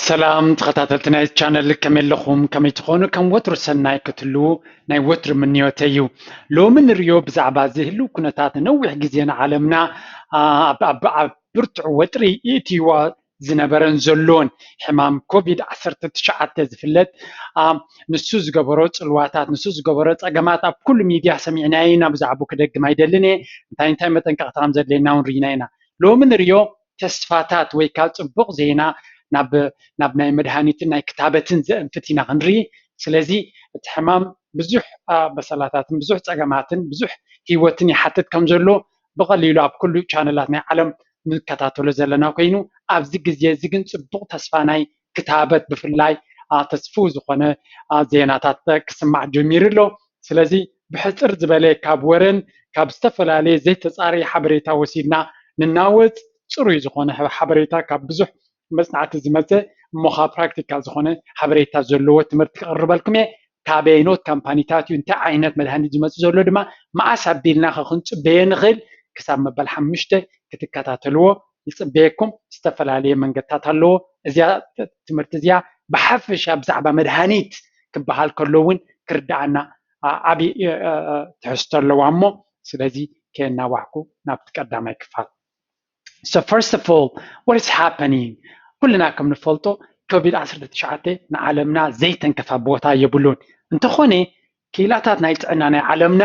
ሰላም ተኸታተልቲ ናይ ቻነል፣ ከመይ ኣለኹም? ከመይ ትኾኑ? ከም ወትሩ ሰናይ ክትህልዉ ናይ ወትሩ ምንዮተይ እዩ። ሎሚ ንሪኦ ብዛዕባ እዚ ህልው ኩነታት ነዊሕ ግዜ ንዓለምና ኣብ ብርቱዕ ወጥሪ የእትይዋ ዝነበረን ዘሎን ሕማም ኮቪድ ዓሰርተ ትሽዓተ ዝፍለጥ፣ ንሱ ዝገበሮ ጽልዋታት፣ ንሱ ዝገበሮ ጸገማት ኣብ ኩሉ ሚድያ ሰሚዕናዮ ኢና። ብዛዕባኡ ክደግም ኣይደልን እየ። እንታይ እንታይ መጠንቀቕታ ከም ዘድልየና እውን ርኢና ኢና። ሎሚ ንሪኦ ተስፋታት ወይ ከዓ ጽቡቕ ዜና ናብ ናይ መድሃኒትን ናይ ክታበትን ዘእንፍት ኢና ክንርኢ። ስለዚ እቲ ሕማም ብዙሕ በሰላታትን ብዙሕ ጸገማትን ብዙሕ ህይወትን ይሓትት ከም ዘሎ ብቐሊሉ ኣብ ኩሉ ቻነላት ናይ ዓለም ንከታተሎ ዘለና ኮይኑ፣ ኣብዚ ግዜ እዚ ግን ጽቡቕ ተስፋ ናይ ክታበት ብፍላይ ተስፍው ዝኾነ ዜናታት ክስማዕ ጀሚሩ ኣሎ። ስለዚ ብሕጽር ዝበለ ካብ ወረን ካብ ዝተፈላለየ ዘይተጻረየ ሓበሬታ ወሲድና ንናወጽ። ጽሩይ ዝኾነ ሓበሬታ ካብ ብዙሕ መጽናዕቲ ዝመጸ እሞ ካብ ፕራክቲካል ዝኾነ ሓበሬታ ዘለዎ ትምህርቲ ክቕርበልኩም እየ። ካበየኖት ካምፓኒታት እዩ፣ እንታይ ዓይነት መድሃኒት ዝመጽእ ዘሎ ድማ መዓስ ኣቢልና ክንጽበዮ ንኽእል ክሳብ መበል ሓሙሽተ ክትከታተልዎ ይጽበየኩም። ዝተፈላለየ መንገድታት ኣለዎ። እዚኣ ትምህርቲ እዚኣ ብሓፈሻ ብዛዕባ መድሃኒት ክበሃል ከሎ እውን ክርዳኣና ዓብዪ ትሕዝቶ ኣለዋ። እሞ ስለዚ ከየናዋሕኩ ናብቲ ቀዳማይ ክፋል። So first of all, what is happening? ኩልና ከም ንፈልጦ ኮቪድ ዓሰርተ ትሽዓተ ንዓለምና ዘይተንከፋ ቦታ የብሉን። እንተኾነ ክኢላታት ናይ ጥዕና ናይ ዓለምና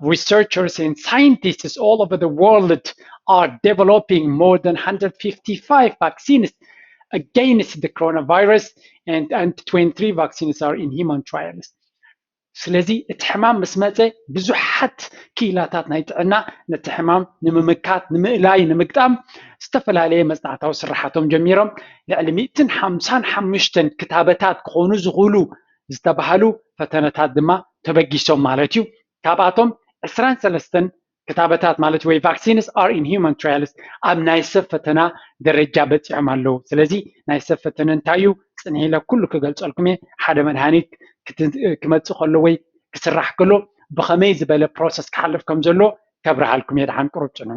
researchers and scientists all over the world are developing more than one hundred fifty-five vaccines against the coronavirus, and, and twenty-three vaccines are in human trials. ስለዚ እቲ ሕማም ምስ መፀ ብዙሓት ክኢላታት ናይ ጥዕና ነቲ ሕማም ንምምካት፣ ንምእላይ፣ ንምግጣም ዝተፈላለየ መፅናዕታዊ ስራሓቶም ጀሚሮም። ልዕሊ ሚእትን ሓምሳን ሓሙሽተን ክታበታት ክኾኑ ዝኽእሉ ዝተባሃሉ ፈተነታት ድማ ተበጊሶም ማለት እዩ። ካብኣቶም ዕስራን ሰለስተን ክታበታት ማለት ወይ vaccines are in human trials ኣብ ናይ ሰብ ፈተና ደረጃ በፂሖም ኣለዉ። ስለዚ ናይ ሰብ ፈተነ እንታይ እዩ? ፅንሕ ኢለ ኩሉ ክገልፀልኩም እየ። ሓደ መድሃኒት ክመፅእ ከሎ ወይ ክስራሕ ከሎ ብኸመይ ዝበለ ፕሮሰስ ክሓልፍ ከም ዘሎ ከብርሃልኩም እየ። ደሓን ቅሩብ ፅንሑ።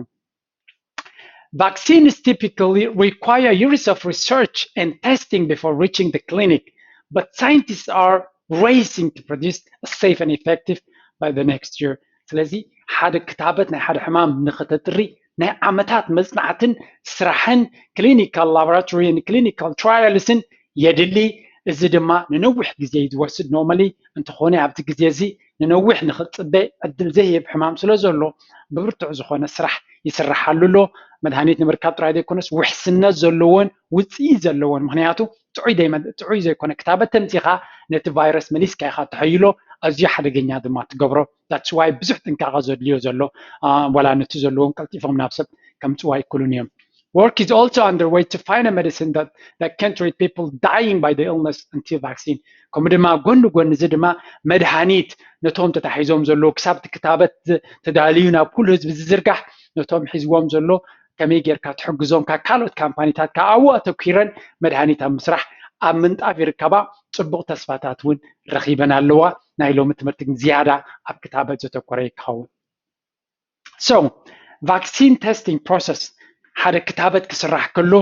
Vaccines typically require years of research and testing before reaching the clinic, but scientists are racing to produce a safe and effective by the next year. ስለዚ ሓደ ክታበት ናይ ሓደ ሕማም ንክተጥሪ ናይ ዓመታት መፅናዕትን ስራሕን clinical laboratory and clinical trials ን የድሊ። እዚ ድማ ንነዊሕ ግዜ እዩ ዝወስድ normally። እንተኾነ ኣብዚ ግዜ እዚ ንነዊሕ ንክፅበ ዕድል ዘይህብ ሕማም ስለ ዘሎ ብብርቱዕ ዝኾነ ስራሕ ይስራሓሉ ኣሎ። መድሃኒት ንምርካብ ጥራይ ዘይኮነስ ውሕስነት ዘለዎን ውፅኢት ዘለዎን፣ ምክንያቱ ጥዑይ ዘይኮነ ክታበት ተምፂኻ ነቲ ቫይረስ መሊስካ ኢኻ ተሐይሎ፣ ኣዝዩ ሓደገኛ ድማ ትገብሮ። That's why ብዙሕ ጥንቃቐ ዘድልዮ ዘሎ፣ ዋላ ነቲ ዘለዎም ቀልጢፎም ናብ ሰብ ከምፅዋ ኣይክእሉን እዮም። Work is also underway to find a medicine that, that can treat people dying by the illness until vaccine. ከምኡ ድማ ጎኒ ጎኒ እዚ ድማ መድሃኒት ነቶም ተታሒዞም ዘለዉ ክሳብ እቲ ክታበት ተዳልዩ ናብ ኩሉ ህዝቢ ዝዝርጋሕ ነቶም ሒዝዎም ዘሎ ከመይ ጌርካ ትሕግዞም ካብ ካልኦት ካምፓኒታት ካብኡ ኣተኲረን መድሃኒት ኣብ ምስራሕ ኣብ ምንጣፍ ይርከባ። ፅቡቕ ተስፋታት እውን ረኺበን ኣለዋ። ናይ ሎሚ ትምህርቲ ግን ዝያዳ ኣብ ክታበት ዘተኮረ ይከውን። So vaccine testing process ሓደ ክታበት ክስራሕ ከሎ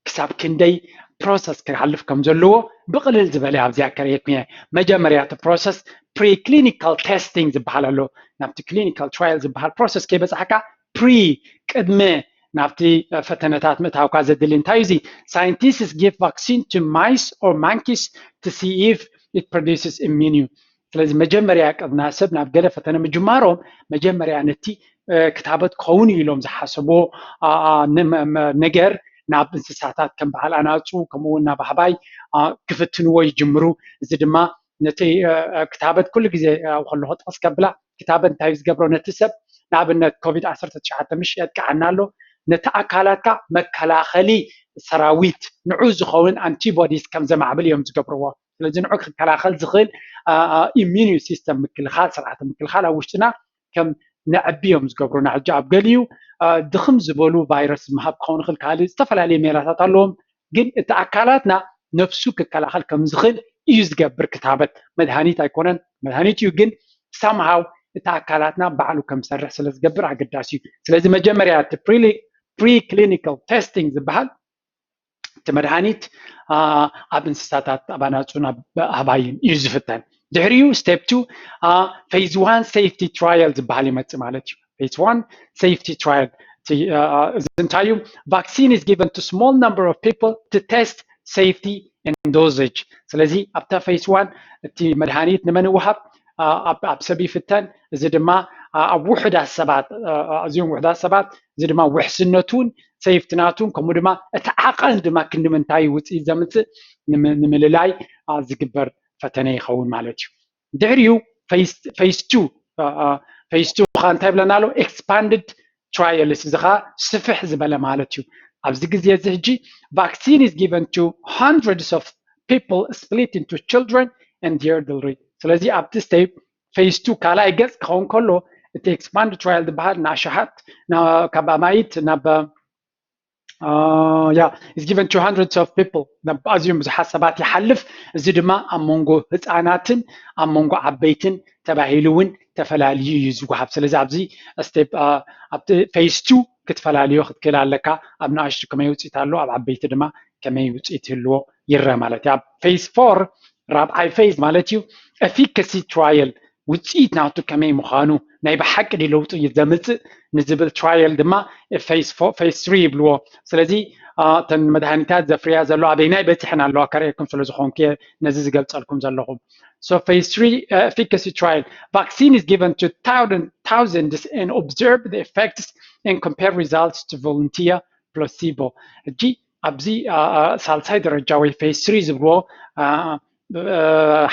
ክሳብ ክንደይ ፕሮሰስ ክሓልፍ ከም ዘለዎ ብቕልል ዝበለ ኣብዚኣ ከርእየኩም እየ። መጀመርያ እቲ ፕሮሰስ ፕሪክሊኒካል ቴስቲንግ ዝበሃል ኣሎ። ናብቲ ክሊኒካል ትራያል ዝበሃል ፕሮሰስ ከይበፃሕካ ፕሪ ቅድመ ናብቲ ፈተነታት ምእታውካ ዘድሊ እንታይ እዩ? እዚ scientists give vaccine to mice or monkeys to see if it produces immunity. ስለዚ መጀመርያ ቅድና ሰብ ናብ ገለ ፈተነ ምጅማሮም መጀመርያ ነቲ ክታበት ክኸውን እዩ ኢሎም ዝሓሰብዎ ነገር ናብ እንስሳታት ከም በዓል ኣናፁ ከምኡ እውን ናብ ኣህባይ ክፍትንዎ ይጅምሩ። እዚ ድማ ነቲ ክታበት ኩሉ ግዜ ከለኹ ጠቕስ ከብላ ክታበት እንታይ ዝገብሮ ነቲ ሰብ ንኣብነት ኮቪድ ዓሰርተ ትሽዓተ ምሽ የጥቅዓና ኣሎ ነቲ ኣካላትካ መከላኸሊ ሰራዊት ንዑ ዝኸውን ኣንቲቦዲስ ከም ዘማዕብል እዮም ዝገብርዎ። ስለዚ ንዑ ክከላኸል ዝኽእል ኢሚኒ ሲስተም ምክልኻል ስርዓተ ምክልኻል ኣብ ውሽጥና ከም ነዕቢ እዮም ዝገብሩና። ሕጂ ኣብ ገሊኡ ድኽም ዝበሉ ቫይረስ ምሃብ ክኸውን ይኽእል ካልእ ዝተፈላለዩ ሜላታት ኣለዎም። ግን እቲ ኣካላትና ነፍሱ ክከላኸል ከም ዝኽእል እዩ ዝገብር ክታበት። መድሃኒት ኣይኮነን፣ መድሃኒት እዩ ግን ሳምሃው እቲ ኣካላትና ባዕሉ ከም ዝሰርሕ ስለ ዝገብር ኣገዳሲ እዩ። ስለዚ መጀመርያ እቲ ፕሪክሊኒካል ቴስቲንግ ዝበሃል እቲ መድሃኒት ኣብ እንስሳታት ኣብ ኣናፁን ኣብ ኣህባይን እዩ ዝፍተን። ድሕሪኡ step two phase one safety trial ዝበሃል ይመፅእ ማለት እዩ። Phase one safety trial እዚ እንታይ እዩ? Vaccine is given to small number of people to test safety and dosage። ስለዚ ኣብታ phase one እቲ መድሃኒት ንመን ይወሃብ? ኣብ ሰብ ይፍተን። እዚ ድማ ኣብ ውሑዳት ሰባት፣ ኣዝዮም ውሑዳት ሰባት፣ እዚ ድማ ውሕስነቱን safety ናቱን ከምኡ ድማ እቲ ዓቐን ድማ ክንዲ ምንታይ ውፅኢት ዘምፅእ ንምልላይ ዝግበር ፈተነ ይኸውን ማለት እዩ። ድሕሪኡ phase two phase two ከዓ እንታይ ይብለና ኣሎ? Expanded trials፣ እዚ ከዓ ስፍሕ ዝበለ ማለት እዩ። ኣብዚ ግዜ እዚ ሕጂ vaccine is given to hundreds of people split into children and the elderly። ስለዚ ኣብቲ step phase two ካልኣይ ገፅ ክኸውን ከሎ እቲ expanded trial ዝበሃል ንኣሽሓት ካብ ኣማኢት ናብ yeah is given to hundreds of people፣ ናብ ኣዝዮም ብዙሓት ሰባት ይሓልፍ። እዚ ድማ ኣብ መንጎ ህፃናትን ኣብ መንጎ ዓበይትን ተባሂሉ እውን ተፈላልዩ እዩ ዝወሃብ። ስለዚ ኣብዚ step ኣብቲ phase two ክትፈላልዮ ክትክእል ኣለካ። ኣብ ንኣሽቱ ከመይ ውፅኢት ኣሎ፣ ኣብ ዓበይቲ ድማ ከመይ ውፅኢት ይህልዎ ይረአ ማለት እዩ። ኣብ phase four ራብዓይ phase ማለት እዩ efficacy trial፣ ውፅኢት ናቱ ከመይ ምዃኑ፣ ናይ ብሓቂ ድዩ ለውጢ ዘምፅእ ንዝብል trial ድማ phase three ይብልዎ። ስለዚ እተን መድሃኒታት ዘፍርያ ዘሎ ኣበይናይ በፂሐን ኣለዋ ከርእየኩም ስለ ዝኾንኩ ነዚ ዝገልፀልኩም ዘለኹ። So phase three efficacy trial, vaccine is given to thousands and observe the effects and compare results to volunteer placebo። ሕጂ ኣብዚ ሳልሳይ ደረጃ ወይ phase three ዝብልዎ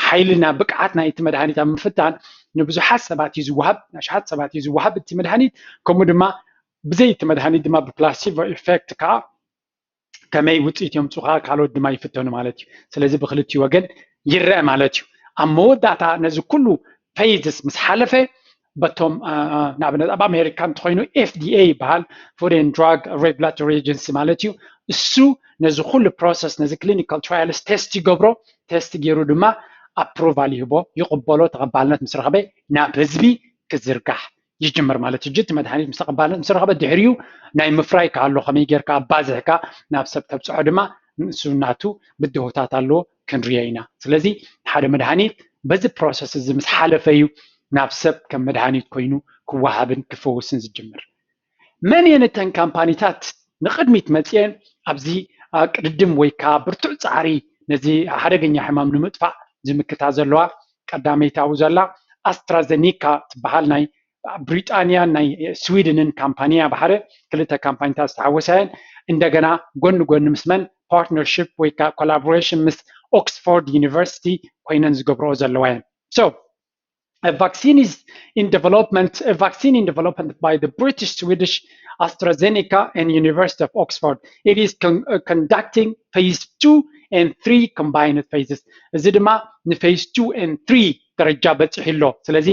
ሓይልና ብቅዓት ናይቲ መድሃኒት ኣብ ምፍታን ንብዙሓት ሰባት እዩ ዝወሃብ፣ ንኣሽሓት ሰባት እዩ ዝወሃብ እቲ መድሃኒት። ከምኡ ድማ ብዘይ እቲ መድሃኒት ድማ ብ placebo effect ከዓ ከመይ ውፅኢት የምፅኡ ከዓ ካልኦት ድማ ይፍተኑ ማለት እዩ። ስለዚ ብክልቲኡ ወገን ይረአ ማለት እዩ። ኣብ መወዳእታ ነዚ ኩሉ phases ምስ ሓለፈ በቶም ንኣብነት ኣብ ኣሜሪካ እንተኮይኑ FDA ይበሃል፣ Food and Drug Regulatory Agency ማለት እዩ። እሱ ነዚ ኩሉ process ነዚ clinical trials test ይገብሮ። Test ገይሩ ድማ approval ይህቦ፣ ይቕበሎ። ተቐባልነት ምስ ረኸበ ናብ ህዝቢ ክዝርጋሕ ይጅምር ማለት እዩ። እቲ መድሃኒት ምስ ተቐባልነት ምስ ረኸበ ድሕሪኡ ናይ ምፍራይ ከሎ ከመይ ጌርካ ኣባዝሕካ ናብ ሰብ ተብፅሖ ድማ ንሱ ናቱ ብድሆታት ኣለዎ ክንሪኦ ኢና። ስለዚ ሓደ መድሃኒት በዚ process እዚ ምስ ሓለፈ እዩ ናብ ሰብ ከም መድሃኒት ኮይኑ ክወሃብን ክፈውስን ዝጅምር። መን እየን እተን ካምፓኒታት ንቕድሚት መፅየን ኣብዚ ቅድድም ወይ ከዓ ብርቱዕ ፃዕሪ ነዚ ሓደገኛ ሕማም ንምጥፋእ ዝምክታ ዘለዋ? ቀዳመይቲ ኣብኡ ዘላ ኣስትራዘኒካ ትበሃል ናይ ብሪጣንያን ናይ ስዊድንን ካምፓኒ እያ። ብሓደ ክልተ ካምፓኒታት ዝተሓወሳ እየን። እንደገና ጎኒ ጎኒ ምስ መን partnership ወይ ከዓ collaboration ምስ ኦክስፎርድ ዩኒቨርሲቲ ኮይነን ዝገብረኦ ዘለዋ እየን። So a vaccine is in development, a vaccine in development by the British Swedish AstraZeneca and University of Oxford. It is con- uh, conducting phase two and three combined phases. እዚ ድማ ን phase two and three ደረጃ በፂሑ ኣሎ። ስለዚ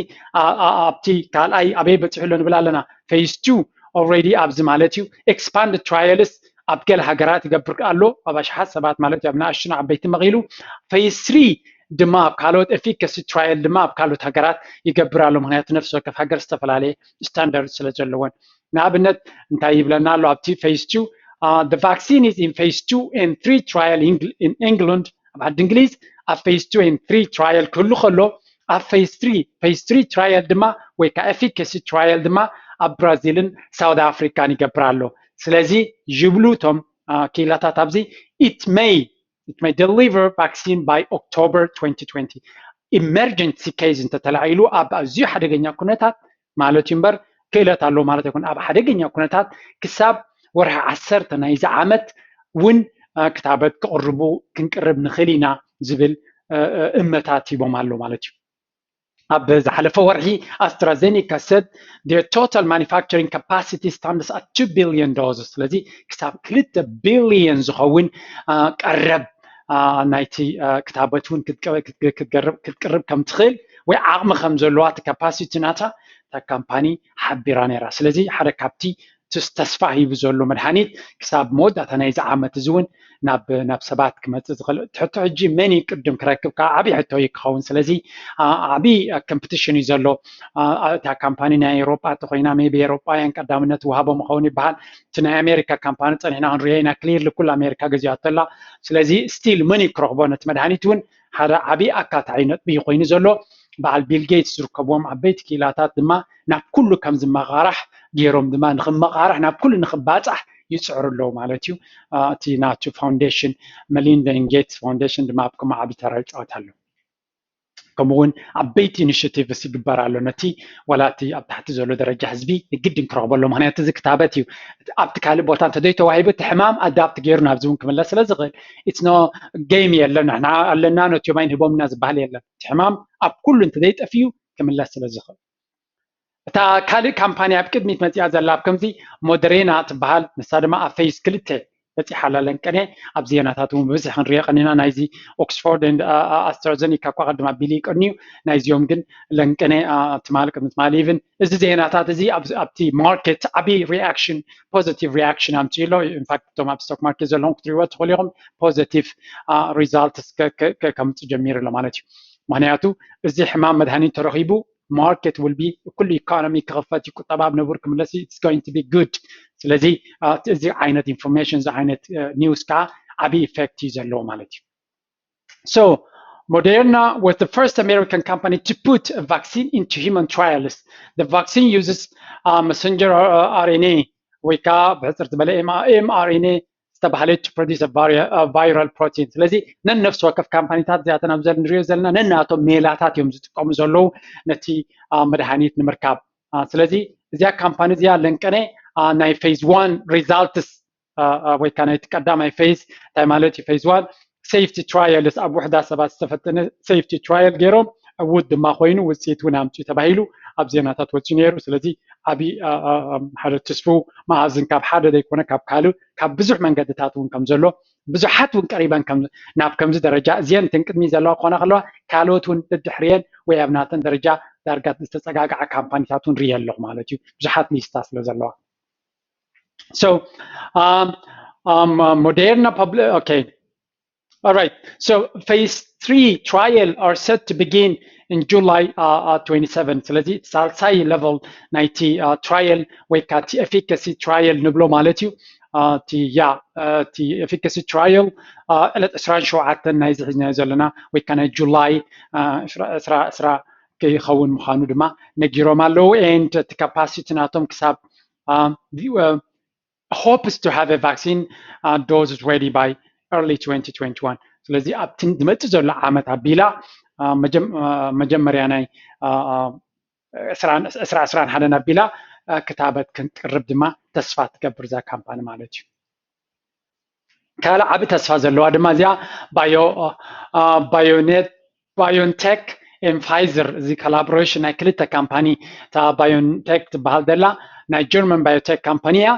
ኣብቲ ካልኣይ ኣበይ በፂሑ ኣሎ ንብል ኣለና? Phase two already ኣብዚ ማለት እዩ። Expand trials ኣብ ገለ ሃገራት ይገብር ኣሎ፣ ኣብ ኣሽሓት ሰባት ማለት እዩ፣ ኣብ ንኣሽቱን ዓበይቲ መቒሉ። Phase three ድማ ኣብ ካልኦት፣ efficacy trial ድማ ኣብ ካልኦት ሃገራት ይገብር ኣሎ። ምክንያቱ ነፍሲ ወከፍ ሃገር ዝተፈላለየ standard ስለ ዘለወን። ንኣብነት እንታይ ይብለና ኣሎ ኣብቲ phase two? The vaccine is in phase two and three trial in England፣ ኣብ ዓዲ እንግሊዝ ኣብ phase two and three trial ክህሉ ከሎ ኣብ phase three phase three trial ድማ ወይ ከዓ efficacy trial ድማ ኣብ ብራዚልን ሳውት ኣፍሪካን ይገብር ኣሎ። ስለዚ ይብሉ እቶም ክኢላታት ኣብዚ it may it may deliver vaccine by October twenty twenty። Emergency case እንተተላዒሉ ኣብ ኣዝዩ ሓደገኛ ኩነታት ማለት እዩ እምበር ክእለት ኣሎ ማለት ኣይኮን። ኣብ ሓደገኛ ኩነታት ክሳብ ወርሒ ዓሰርተ ናይዚ ዓመት እውን ክታበት ክቕርቡ ክንቅርብ ንኽእል ኢና ዝብል እመታት ሂቦም ኣሎ ማለት እዩ። ኣብ ዝሓለፈ ወርሒ AstraZeneca said their total manufacturing capacity stands at two billion doses። ስለዚ ክሳብ ክልተ ቢልዮን ዝኸውን ቀረብ ናይቲ ክታበት እውን ክትቅርብ ከም ትኽእል ወይ ዓቕሚ ከም ዘለዋ እቲ capacity ናታ እታ ካምፓኒ ሓቢራ ነይራ። ስለዚ ሓደ ካብቲ ተስፋ ሂቡ ዘሎ መድሃኒት ክሳብ መወዳእታ ናይዚ ዓመት እዚ እውን ናብ ናብ ሰባት ክመፅእ ዝኽእል ሕቶ ሕጂ መን እዩ ቅድም ክረክብ ከዓ ዓብዪ ሕቶ እዩ ክኸውን። ስለዚ ዓብዪ ኮምፒቲሽን እዩ ዘሎ። እታ ካምፓኒ ናይ ኤሮጳ እንተኮይና ሜቢ ኤሮጳውያን ቀዳምነት ወሃቦም ይኸውን ይበሃል። እቲ ናይ ኣሜሪካ ካምፓኒ ፀኒሕና ክንሪኦ ኢና። ክሊርሊ ኩሉ ኣሜሪካ ገዚኣቶ ኣላ። ስለዚ ስቲል መን እዩ ክረኽቦ ነቲ መድሃኒት እውን ሓደ ዓብዪ ኣካታዒ ነጥቢ እዩ ኮይኑ ዘሎ። በዓል ቢል ጌትስ ዝርከብዎም ዓበይቲ ክኢላታት ድማ ናብ ኩሉ ከም ዝመቓራሕ ገይሮም ድማ ንክመቓራሕ ናብ ኩሉ ንክባፃሕ ይፅዕሩ ኣለዉ ማለት እዩ። እቲ ናቱ ፋውንዴሽን መሊንዳ ጌትስ ፋውንዴሽን ድማ ኣብ ከምኡ ዓብዪ ተራ ይፃወት ኣሎ። ከምኡ እውን ዓበይቲ ኢኒሽቲቭስ ይግበር ኣሎ ነቲ ዋላ እቲ ኣብ ታሕቲ ዘሎ ደረጃ ህዝቢ ግድን ክረኽቦ ኣሎ። ምክንያቱ እዚ ክታበት እዩ ኣብቲ ካልእ ቦታ እንተዘይተዋሂቡ እቲ ሕማም ኣዳፕት ገይሩ ናብዚ እውን ክምለስ ስለ ዝኽእል ኢትስ ኖ ጌም የለን። ንሕና ኣለና ነቲዮም ኣይንህቦም ኢና ዝበሃል የለን። እቲ ሕማም ኣብ ኩሉ እንተዘይጠፍዩ ክምለስ ስለ ዝኽእል እታ ካልእ ካምፓኒ ኣብ ቅድሚት መፂኣ ዘላ ኣብ ከምዚ ሞደሬና ትበሃል ንሳ ድማ ኣብ ፌዝ ክልተ በፂሓ ኣላ ለንቀነ ኣብ ዜናታት እውን ብብዝሒ ክንሪኦ ቀኒና ናይዚ ኦክስፎርድ ኣስትራዘኒካ እኳ ቅድም ኣቢሉ ይቀንዩ ናይዚኦም ግን ለንቀነ ትማሊ ቅድሚ ትማሊ ኢቭን እዚ ዜናታት እዚ ኣብቲ ማርኬት ዓብዪ ሪኣክሽን ፖዚቲቭ ሪኣክሽን ኣምፅኡ ኣሎ። ኢንፋክት እቶም ኣብ ስቶክ ማርኬት ዘለኹም ክትሪእዎ ትኽእሉ ኢኹም። ፖዚቲቭ ሪዛልትስ ከምፅእ ጀሚሩ ኣሎ ማለት እዩ። ምክንያቱ እዚ ሕማም መድሃኒት ተረኺቡ ማርኬት ውል ቢ ኩሉ ኢኮኖሚ ክኽፈት እዩ ቁጠባ ኣብ ነቡር ክምለስ it's going to be good። ስለዚ እዚ ዓይነት ኢንፎርሜሽን እዚ ዓይነት ኒውስ ከዓ ዓብዪ ኢፌክት እዩ ዘለዎ ማለት እዩ። So Moderna was the first American company to put a vaccine into human trials. The vaccine uses uh, messenger uh, R N A ወይ ከዓ ብሕፅር ዝበለ M R N A ዝተባሃለ to produce a viral protein። ስለዚ ነን ነፍሲ ወከፍ ካምፓኒታት እዚኣተን ኣብ ንሪኦ ዘለና ነናቶም ሜላታት እዮም ዝጥቀሙ ዘለዉ ነቲ መድሃኒት ንምርካብ። ስለዚ እዚኣ ካምፓኒ እዚኣ ለንቀነ ናይ ፌዝ ዋን ሪዛልትስ ወይ ከዓ ናይቲ ቀዳማይ ፌዝ እንታይ ማለት እዩ ፌዝ ዋን ሴፍቲ ትራያልስ ኣብ ውሕዳ ሰባት ዝተፈተነ ሴፍቲ ትራያል ገይሮም ዕዉት ድማ ኮይኑ ውፅኢት እውን ኣምፅኡ ተባሂሉ ኣብ ዜናታት ወፂኡ ነይሩ። ስለዚ ዓብዪ ሓደ ትስፉ መኣዝን ካብ ሓደ ዘይኮነ ካብ ካልእ ካብ ብዙሕ መንገድታት እውን ከም ዘሎ ብዙሓት እውን ቀሪበን ናብ ከምዚ ደረጃ እዚአን እተን ቅድሚ ዘለዋ ክኾና ከለዋ ካልኦት እውን ደድሕሪአን ወይ ኣብ ናተን ደረጃ ዳርጋ ዝተፀጋግዓ ካምፓኒታት እውን ርየ ኣለኹ ማለት እዩ ብዙሓት ሊስታ ስለ ዘለዋ። So um, um, uh, Moderna public okay. All right. So phase three trial are set to begin in July uh, uh, twenty-seven. ስለዚ ሳልሳይ ሌቨል ናይቲ ትራያል ወይ ከዓ እቲ ኤፊካሲ ትራያል ንብሎ ማለት እዩ። እቲ ያ እቲ ኤፊካሲ ትራያል ዕለት ዕስራን ሸውዓተን ናይዚ ሒዝናዮ ዘለና ወይ ከዓ ናይ ጁላይ ዕስራ ዕስራ ክኸውን ምዃኑ ድማ ነጊሮም ኣለዉ። And እቲ ካፓሲቲ ናቶም ክሳብ hopes to have a vaccine uh, doses ready by early twenty twenty-one. ስለዚ ኣብቲ ዝመፅእ ዘሎ ዓመት ኣቢላ መጀመርያ ናይ ዕስራ ዕስራን ሓደን ኣቢላ ክታበት ክንቅርብ ድማ ተስፋ ትገብር እዛ ካምፓኒ ማለት እዩ። ካልእ ዓቢ ተስፋ ዘለዋ ድማ እዚኣ ባዮ ባዮኔት ባዮንቴክ ን ፋይዘር እዚ ኮላቦሬሽን ናይ ክልተ ካምፓኒ እታ ባዮንቴክ ትበሃል ዘላ ናይ ጀርመን ባዮቴክ ካምፓኒ እያ።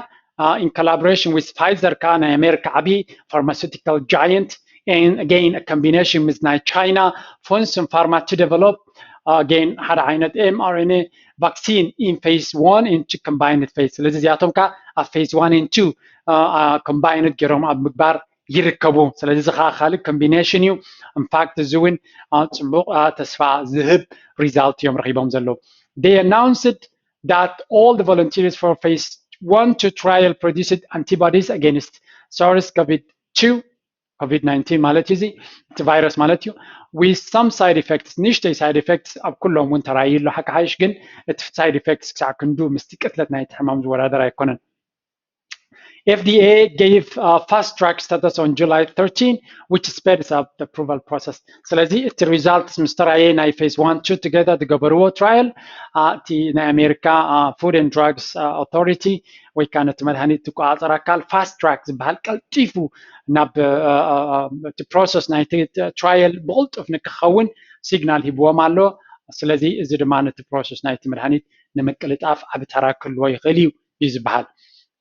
In collaboration with Pfizer ከዓ ናይ ኣሜሪካ ዓቢ pharmaceutical giant and again a combination with ናይ ቻይና Fosun Pharma to develop again ሓደ ዓይነት mRNA vaccine in phase one and two combined phase። ስለዚ እዚኣቶም ከዓ ኣብ phase one and two combined ገይሮም ኣብ ምግባር ይርከቡ። ስለዚ እዚ ከዓ ካልእ ኮምቢኔሽን እዩ። ኢንፋክት እዚ እውን ፅቡቕ ተስፋ ዝህብ ሪዛልት እዮም ረኺቦም ዘለዉ። They announced that all the volunteers for phase one to trial produced antibodies against SARS-CoV two COVID nineteen ማለት እዩ እዚ እቲ ቫይረስ ማለት እዩ with some side effects ንእሽተይ side effects ኣብ ኩሎም እውን ተራእዩ ኣሎ። ሓቂ ሓይሽ ግን እቲ side effects ክሳዕ ክንዱ ምስቲ ቅትለት ናይቲ ሕማም ዝወዳደር ኣይኮነን። F D A gave uh, fast track status on July thirteen, which speeds up the approval process. ስለዚ እቲ ሪዛልትስ ምስ ተራየ ናይ phase one two together ዝገበርዎ ትራያል እቲ ናይ ኣሜሪካ Food and Drugs Authority ወይ ከዓ ነቲ መድሃኒት ዝቆፃፀር ኣካል ፋስት ትራክ ዝበሃል ቀልጢፉ ናብ እቲ ፕሮሰስ ናይቲ ትራያል ብቕልጡፍ ንክኸውን ሲግናል ሂብዎም ኣሎ። ስለዚ እዚ ድማ ነቲ ፕሮሰስ ናይቲ መድሃኒት ንምቅልጣፍ ዓቢ ተራ ክህልዎ ይኽእል እዩ እዩ ዝበሃል።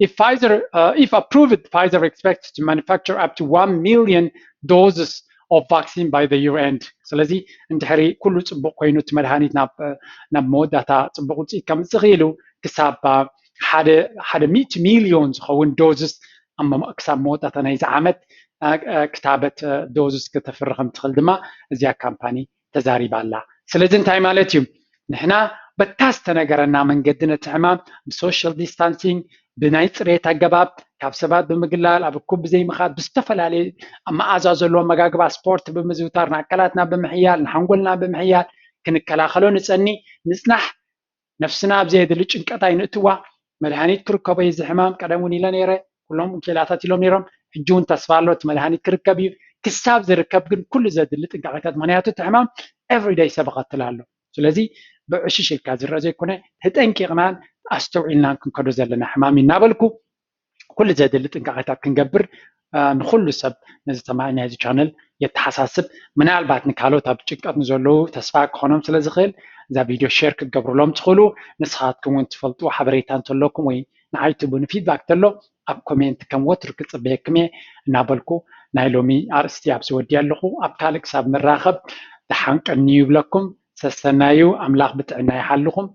If Pfizer, uh, if approved, Pfizer expects to manufacture up to one million doses of vaccine by the year end. ስለዚ እንድሕሪ ኩሉ ፅቡቕ ኮይኑ እቲ መድሃኒት ናብ ናብ መወዳእታ ፅቡቕ ውፅኢት ከምፅእ ክኢሉ ክሳብ ሓደ ሚእቲ ሚልዮን ዝኸውን ዶዝስ ክሳብ መወዳእታ ናይዚ ዓመት ክታበት ዶዝስ ክተፍሪ ከም ትኽእል ድማ እዚኣ ካምፓኒ ተዛሪባ ኣላ። ስለዚ እንታይ ማለት እዩ? ንሕና በታ ዝተነገረና መንገዲ ነቲ ሕማም ብሶሻል ዲስታንሲንግ፣ ብናይ ፅሬት ኣገባብ፣ ካብ ሰባት ብምግላል፣ ኣብ እኩብ ብዘይምኻድ፣ ብዝተፈላለየ መኣዛ ዘለዎ ኣመጋግባ፣ ስፖርት ብምዝውታር፣ ንኣካላትና ብምሕያል፣ ንሓንጎልና ብምሕያል ክንከላኸሎ ንፀኒ ንፅናሕ። ነፍስና ኣብ ዘየድሊ ጭንቀት ኣይንእትዋ። መድሃኒት ክርከቦ እዩ እዚ ሕማም። ቀደም እውን ኢለ ነይረ፣ ኩሎም ክኢላታት ኢሎም ነይሮም። ሕጂ እውን ተስፋ ኣሎ እቲ መድሃኒት ክርከብ እዩ። ክሳብ ዝርከብ ግን ኩሉ ዘድሊ ጥንቃቄታት፣ ምክንያቱ እቲ ሕማም ኤቭሪደይ ሰብ ይቐትል ኣሎ። ስለዚ ብዕሽሽ ኢልካ ዝረአ ዘይኮነ ተጠንቂቕናን ኣስተውዒልናን ክንከዶ ዘለና ሕማም እዩ እናበልኩ ኩሉ ዘድሊ ጥንቃቄታት ክንገብር ንኩሉ ሰብ ነዚ ሰማዒ ናይዚ ቻነል የተሓሳስብ። ምናልባት ንካልኦት ኣብ ጭንቀት ንዘለዉ ተስፋ ክኾኖም ስለ ዝኽእል እዛ ቪድዮ ሼር ክትገብሩሎም ትኽእሉ። ንስኻትኩም እውን ትፈልጡ ሓበሬታ እንተለኩም ወይ ንዓይ ትቡኒ ፊድባክ ተሎ ኣብ ኮሜንት ከም ወትሩ ክፅበየኩም እየ እናበልኩ ናይ ሎሚ ኣርእስቲ ኣብዚ ወዲእ ኣለኹ። ኣብ ካልእ ክሳብ ንራኸብ ደሓን ቀንዩ ይብለኩም። ሰሰናዩ። ኣምላኽ ብጥዕና ይሓልኹም።